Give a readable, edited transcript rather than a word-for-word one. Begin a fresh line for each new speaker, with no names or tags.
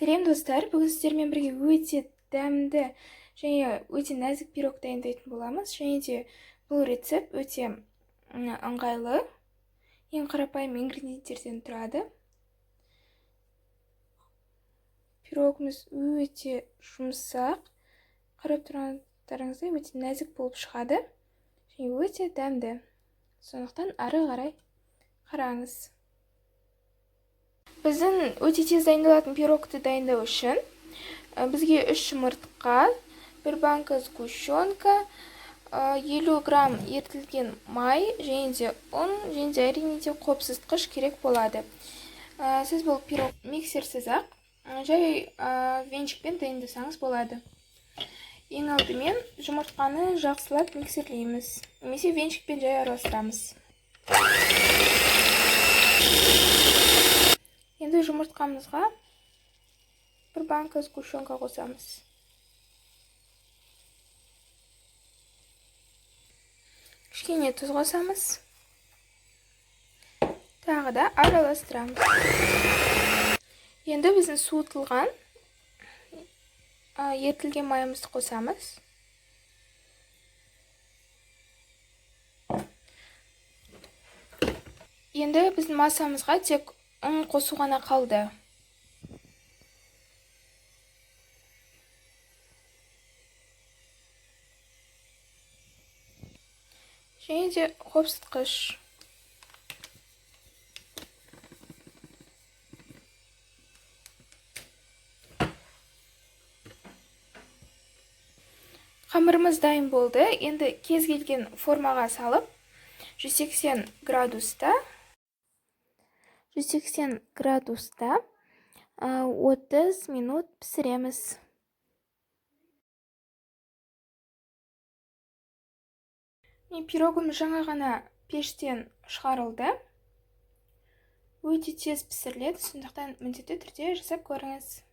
Сәлем достар, бүгін сіздермен бірге өте дәмді және өте нәзік пирог дайындайтын боламыз. Және де бұл рецепт өте ыңғайлы, ең қарапайым ингредиенттерден тұрады. Пирогымыз өте жұмсақ, қарап тұрғандарыңыздай өте нәзік болып шығады және өте дәмді. Сондықтан ары қарай қараңыз. Біздің өте тез дайындалатын пирогты дайындау үшін бізге 3 жұмыртқа, 1 банка сгущенка, 50 грамм ерітілген май, және де ұн, және де әрине де қопсытқыш керек болады. Сіз бұл пирог миксерсіз-ақ, жай венчикпен дайындасаңыз болады. Ең алдымен жұмыртқаны жақсылап миксерлейміз, немесе венчикпен жай араластырамыз. Енді жұмыртқамызға бір банка сгущенка қосамыз. Кішкене тұз қосамыз. Тағы да араластырамыз. Енді біздің суытылған ерітілген майымызды қосамыз. Енді біздің массамызға тек ұн қосу ғана қалды. Және де қопсытқыш. Қамырымыз дайын болды. Енді кез келген формаға салып 180 градуста 30 минут пісіреміз. Пирогым жаңа ғана пештен шығарылды. Өте тез пісіріледі, сондықтан міндетті түрде жасап көріңіз.